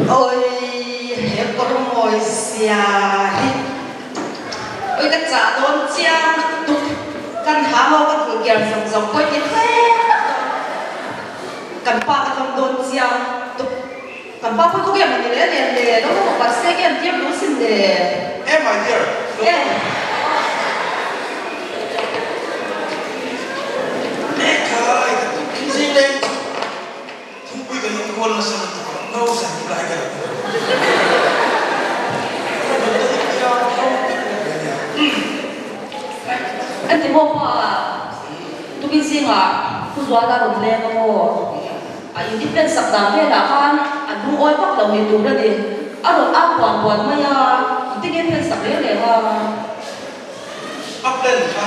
Oi he kawr mawi zia hi oi ka chah dawn chiang lutuk kan ha ho ka hmuh kiar zawng zawng pawh ti hle kan pa ka tlawm dawn chiang lutuk kan pa pawh kawk em ani le lian le lo la mawh se nge an tir duh sin le. Eh my dear lo Eh. Ekhai ka ti zing leng chu. Thingpui kan inkual nasa lutuk a, no zan lai ka lo hmu. An ti maw pa, tukin zingah Pu Zuala rawn leng a maw? A independent sak dan velah khan a lungawi vak lo ni tur a ni. A rawn au buan buan mai a, engtin nge plan sak reng reng a? A plan kha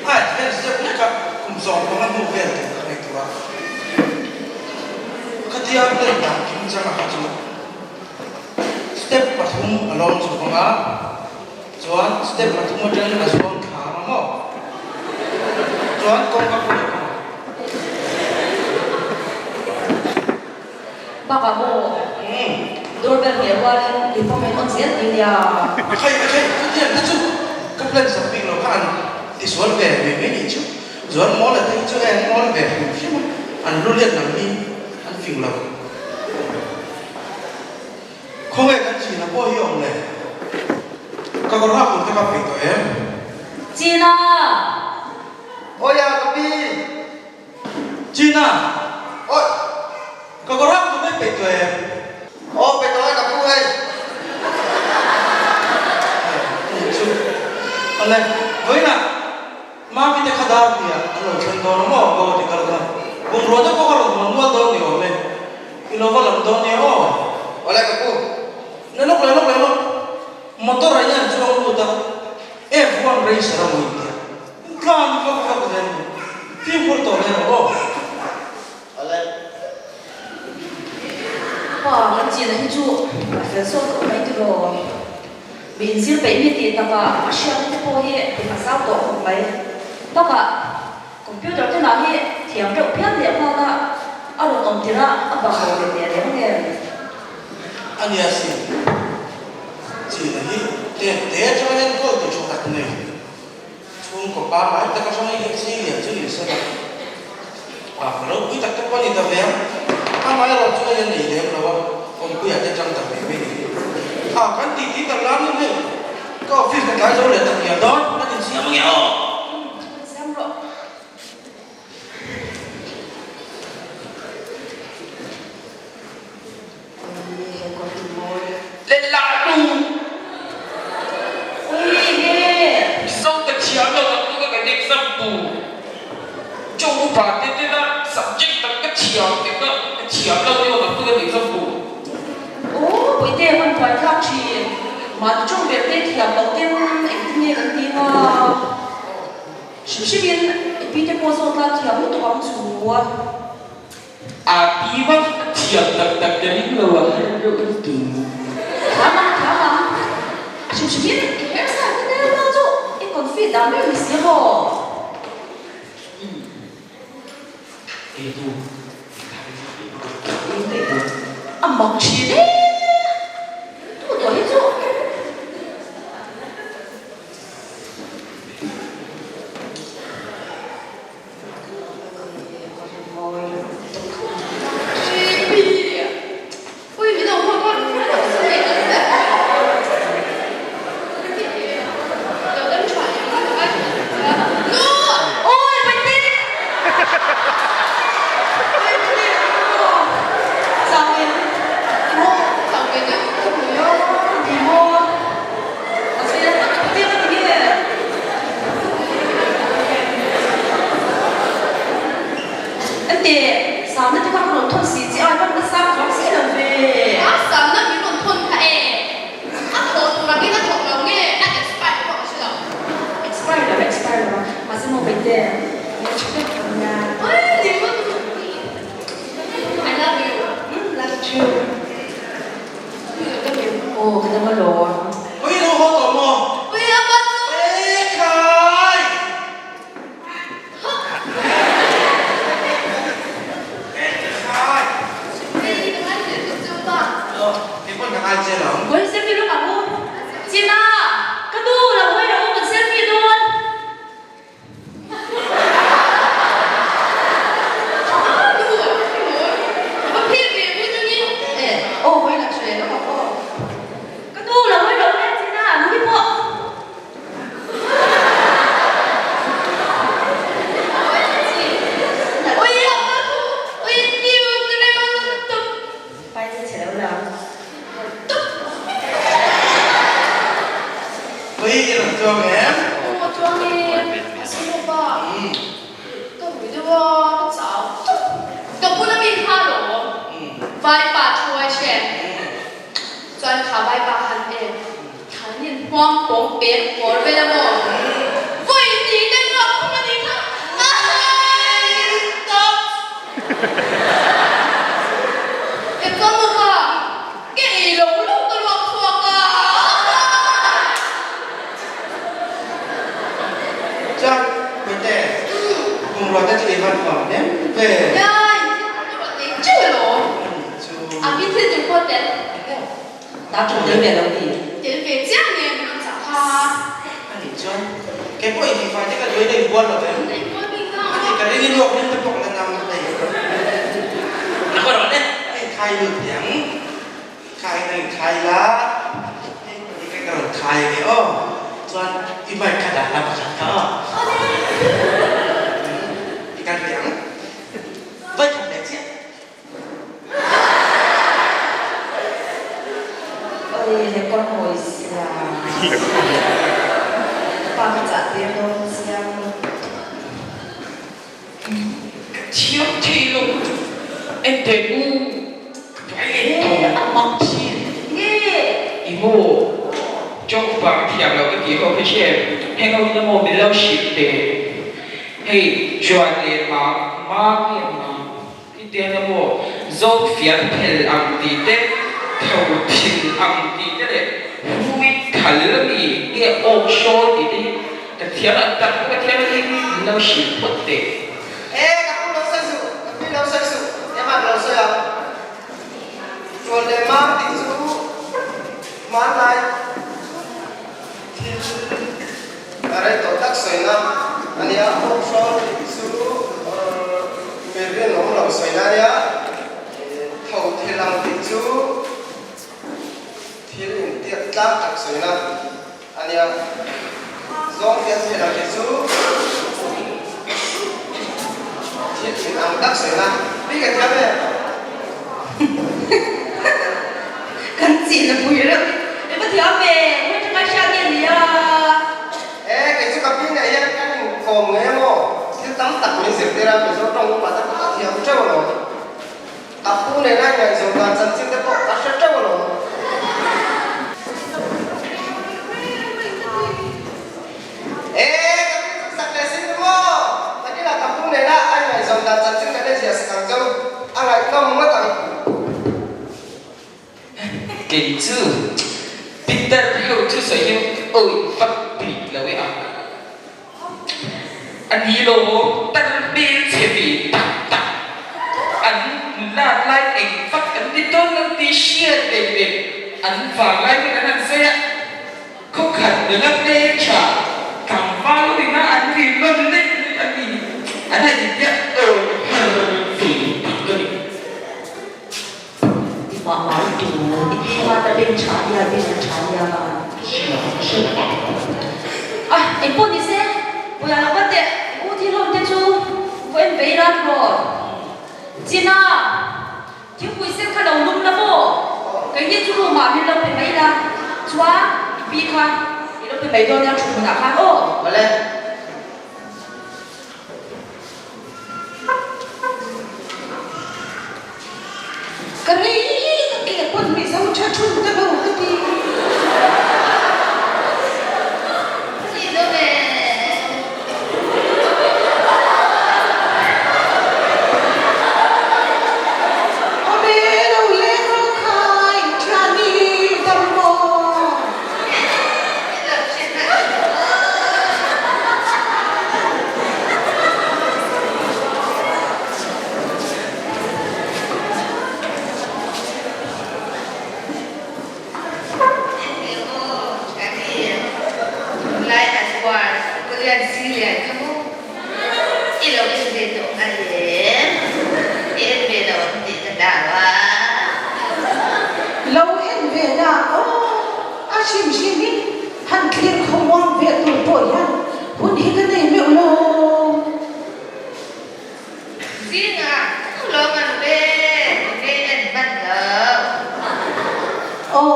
a advance deuh hlek a, kum 15 hnu vel tur ka ngaihtuah a. Khatia plan dan kim changa kha chu step pathum a lawm chhuk ang a, chuan step pathum atangin a zuang thla ang a maw? Chuan kawngka pawh a awm ang. Bakah maw doorbell hmeh rualin tupawh mai on zel tih nia. A khai a khai chutiang te chu ka plan sak bik lo kha an tisual ve mai mai nih chu. Zuan mawl a te hi chu hei an mawl ve hrim hrim a, an lu lian ang hi an fing lo. Khawnge kan China pawh hi awm le? Ka kawr hak tur te ka peih tawh em? China! Awi a ka pi! China! Awi! Ka kawr hak tur mai peih tawh em? Aw peih tawh e ka pu hei. Hei chu awle vawiinah Mami te kha dar hniah an lo thleng dawn a maw Goa ti kal kha bungrua te pawh ka rawn hawn nual dawn ni awm e i lo va lam dawn nia aw. Awle ka pu. Le lawk le lawk le lawk motor ah hian chuang lut a F1 racer a maw intia. Tlan vak vak zel mai. Fimkhur tawh hle rawh aw. Awle. Pa, kan china hi chu a fel sawt khawp mai tiraw. Mi inzir peih mi tih takah a hriatna te pawh hi a zau tawh khawp mai. Bakah computer te lah hi thiam reuh phian leh nghal a, a rawn awm tirh a, a bak lo leh teh reng nen. A nia sin. China hi tet te atanga enkawl tu tha tak nei. Chhungkaw pangngai tak atanga i sei lian chu ni se la, a ropui tak tak pawh a ni ta ve ang. Amaherawh chu hei a nei lem lo a, awmpuia te atang ta ve mai ni. A, kan tih tih tak lam in hei ka office ka tlai zo leh tak ngial dawn, kan insiam ange aw. Insiam rawh. Mizo ka thiam lo ang chu ka exam tur chu upa te tena subject dang ka thiam te kha ka thiam lo deuh ang chu ka exam tur. Aw Puite hman buai thlak thin mahni tawng ber te thiam lo ten engtin nge kan ti nga hrim hrim in i pi te pawh zawt la thiam lutuk ang chu. A pi vak a thiam tak tak ka ring lo a har reuh lutuk. Thiam ang thiam ang. A hrim hrim in i hair style te tel rual chu i confit dan ber ni si maw? Umm. Kei chu i thai daih dawn. A mak thin e. Tu tawh hi chu. Enteh, Samna te kha ka rawn thawn si che a, van nasa ka chuang si lo ve. A Samna min rawn thawn kha e, a thawh tur angin a thawk lo nge, a expire pawh ka hre lo. Expire lo, expire lo a, mahse maw Baite, hmel tha deuh ka nia. Oi, ni maw tu? I love you. Love you too. Aw, ka dam alawm. Ui, lo haw tawh maw? Ui, a pa chu. E khai! E khai! Hei, ka ngai hle tuk chu pa. ngai che lo. Vawiin selfie lawk ang u. China, ka nu lo hawi rawh u kan selfie dawn. Ka nu lo hawi rawh u le China, nu hi pawh. Ui i rawn chuang em? Aw chuang e, a silo pa. Ka rui deuh a, ka chau tawp. Ka bula mi kha alawm, vaipa thu ai hre. Chuan kha vaipa khan e. Thlan in huang pawng pek pawr vel a maw? Vawi hnih kan ruah khum a nih kha Ahai! Stop! Ka chuan maw pa? Ka ei lo lo ka ruak chhuak a! Chuan Puite, bungrua te chu i van huam nem ve? Nia, in thil tur ka rawn nei teuh alawm. Chu. A mi thil tur pawh tel. Tar ṭha tel ve lo ti. Tel ve chiah nge min rawn chah kha. A nih chuan kei pawh intihfai te ka duai na inbual lo em? Na inbual bik na. A nih ka ring i luak ring te pawh la nam hlei. Na ka rawn e. Ka inkhai lut teh ang. Khai na inkhai la. Hei pahnih ka rawn khai a ni aw. Chuan i mic kha dah la pakhat kha aw. I kal teh ang. Vawikhat leh chiah. Oi he kawr mawi sia ka pa ka chah tir dawn chiang. Ka thiam thei lo en teh u ka buai leh tawh a mak thin. Nge? I maw tawng vang thiam lo ka tih ho khi hre heng ho hian maw min lo hrilh teh hei chuan leh mak mak nge mak. Hetiang emaw zawng fian phel ang tih te, tho thil ang tih te leh hui thal mi nge awk hrawl tih te hi ka thiam a, tak ka thiam a hi min lo hrilh phawt teh. E, ka pu lo sawi suh, ka pi lo sawi suh, emaw ka lo sawi ang. Chuan leh mam tih chu hmanlai thil A rei tawh tak sawina a nia, awk hrawl tih chu mi rinawm lo sawina a nia, tho thil ang tih chu thil intiat tlang tak sawina a nia, zawng fian thil ang tih chu thil inang tak sawina bik a thiam em? Kan chin a pui reuh. I va thiam ve, hmun tha ngai hriat nge nia. E, kei chu ka pi nei hian kan inkawm ngei a maw? Thil tam tak min zirtir a, Mizo tawng upa te pawh a thiam teuh alawm. Ka pu nena ngaihzawm dan chanchin te pawh a hre teuh alawm. E, ka pi chu sak leh sin maw? Nakinah ka pu nena a ngaihzawm dan chanchin kan enziah sak ang cheu, a ngaihnawm ngawt ang. Kei chu Peter ho thusawi hi awih vak bik lo e a. A ni lo tar hmelchhe ve tak tak an lak lai eng vak an ti dawn lo tih hriat ve ve an vang lai hi an han sawi a. Khawkhat nula hmeltha tlangval ringa an ri nawn lek lek a ni. An han intiah awih har ve tak a ni. I mah mai tu i pi khan a beng tha nia beng a tha nia va. A engpawh ni se Puia lo va teh u thi hlawm te chu vaw en vei rat rawh. China thingpui sen kha lo lum la maw keini chu room ah min lo pe mai la chuan i pi kha i lo pe mai dawn nia thuhmunah khan aw. Awle. Ka rei ka ke pawn Mizo tha thun ka lo ka ti. Awle lo leng rawh khai Thiani dam maw. hrim hrim hi han thlir khawmuang ve tur pawh hian hun hi ka nei meuh lo. Zingah ka lawm an ve, nge en hman lo. Aw,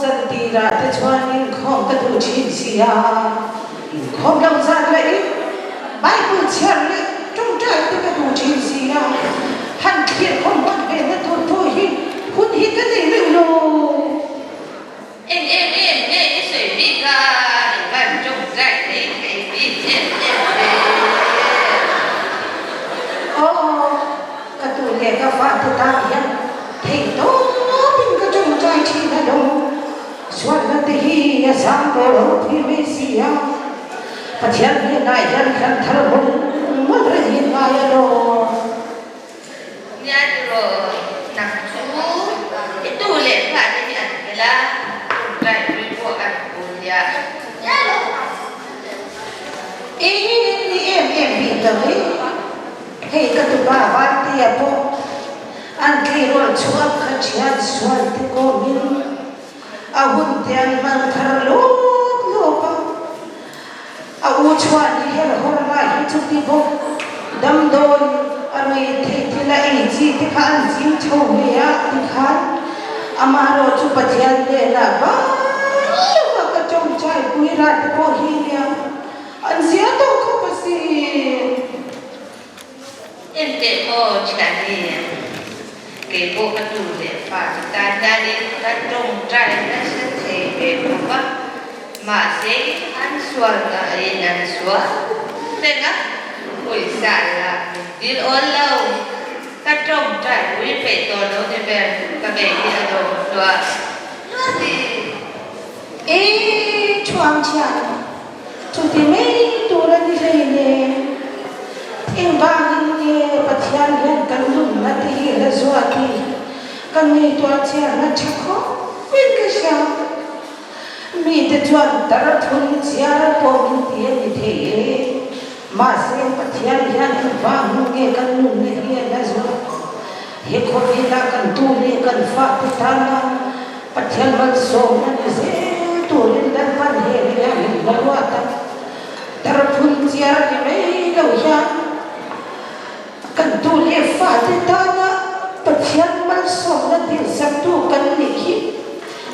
zantirah te chuan inkhawm ka duh thin si a, inkhawm lo zan leh in Bible chhiar leh tawngtai te ka duh thin si a, han thlir khawm hman ve na tur pawh hi hun hi ka nei meuh lo. Eng em em nge i sawi bik a, i van tawngtai thei thei bik em em ve. Aw, ka tu leh ka fa te tan hian thei tawpin ka tawngtai thin a lo. Sualna te hi a sang tawh lo phui mai si a, Pathian hnenah hian hlan thar mawlh mawlh reng hi ngai a lo. Nia tiraw, nang chu i tu leh kha te hi an fel a, tawngtai pui pawh an pu nia. Nia lo. I ni em em bik lo e, hei ka tupa Vantea pawh an tleirawl chhuak kha thian sual te kawmin a hun te an hmang thar lawp lawp a. A u chhuah ni her hawr lai hi chu ti bawk. Damdawi a rui theih thil a ei chi te kha an ching chho ve a ti khan amaherawh chu Pathian hnenah van lova ka tawngtai pui rah te pawh hi nia an zia tawh khawp asin. Enteh maw thiani, kei pawh ka nu leh pa te tan hianin ka tawngtai nasa thei ve khawp a, mahse an sual ngaiin an sual reng a, pawisa lah min dil awl lo, ka tawngtai pui peih tawh lo ni ber, ka bei hi a dawm hluah hluah ni. I thuam thian Chuti mai tur a ni hleinem. Engvangin nge Pathian hian kan nunna te hi la zuah tih hi ka ngaihtuah chiahna tha khawp in ka hria. Mite chuan dar thun chiar pawh min ti a ni thei e. Mahse Pathian hian engvangin nge kan nunna hi a la zuah? He khawvelah kan tu leh kan fate tana Pathian malsawmna ni zel turin Lalpan he nia min la ruat a, darphun chiar ni mai lo hian kan tu leh fate tana Pathian malsawmna dilsaktu kan nih hi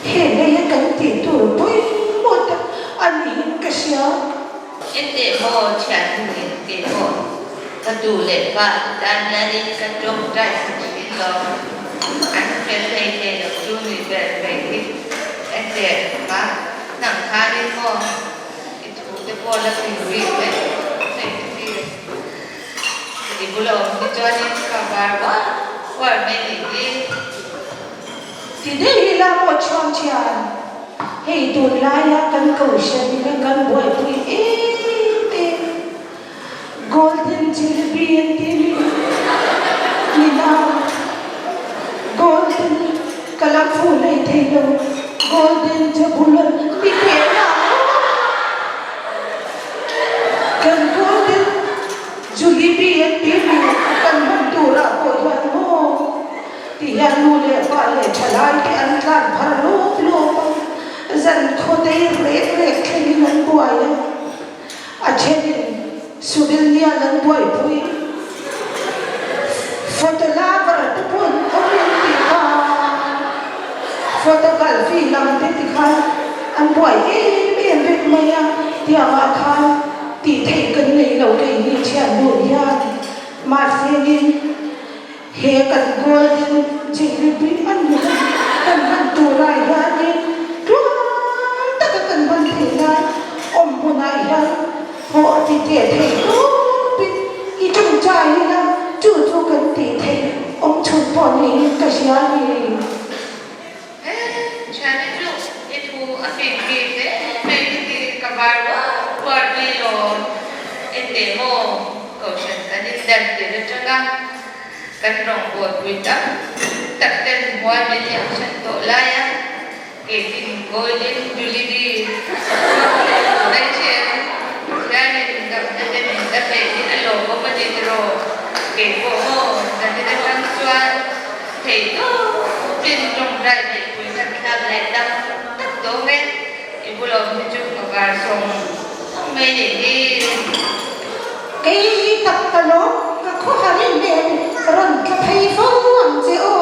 he leia kan tih tur pawimawh tak a niin ka hria. Enteh maw thiannu in kei pawh ka tu leh pa tan hianin ka tawngtai sa thin lo, an fel hlei thei lo chu ni ber mai hi. Enteh kha nang khanin maw i thu te pawh la pin bik mai mai te hi i bula awm hi chuanin ka var uar uar mai nih hi. Ti daih ila maw chhuang thian, hei tunlaia kan kohhran ina kan buaipui em em Golden Jubilee an tih mi nina Golden ka la phu hlei thei lo Golden Jabulon mi teh na kan Golden Jubilee an tih mi kan hman turah pawh hian maw Ti hian nu leh pa leh thalai te an tlan phar lawp lawp a, zan khaw dei rek rek thlengin an buai a, a thenin souvenir an buaipui. Photo lover te pawh an awm em tih kha photo gallery lam te ti khan an buai em em vek mai a, tiangah khan tih theih kan nei lo keini thian dun hian mahse-in He kan Golden Jubilee a ni a, kan hman turah hianin tluang taka kan hman theih nan awm hmunah hian hlawh ti teh theih tawpin i tawngtai ila chu chu kan tih theih awm chhun pawh niin ka hria a ni. He thiani chu i thu a fing bik hle mai ka ti, ka var uar uar mai lawm. Engteh maw Kohhran kan indan tir atanga kan rawngbawlpui tam tak ten mual min liam hran tawh lai a, keitin Golden Jubilee mai ṭhin thianin damna te min la peih hi a lawmawm a ni tiraw? Keipawh maw zanin atang chuan Thei tawpin tawngtai neihpui kan thlak leh tak tak dawn e. bula awm hi chu ka var sawng sawng mai nih hi. Kei tak ka lawm, ka khawhar in nen rawn tla phei fo ang che aw.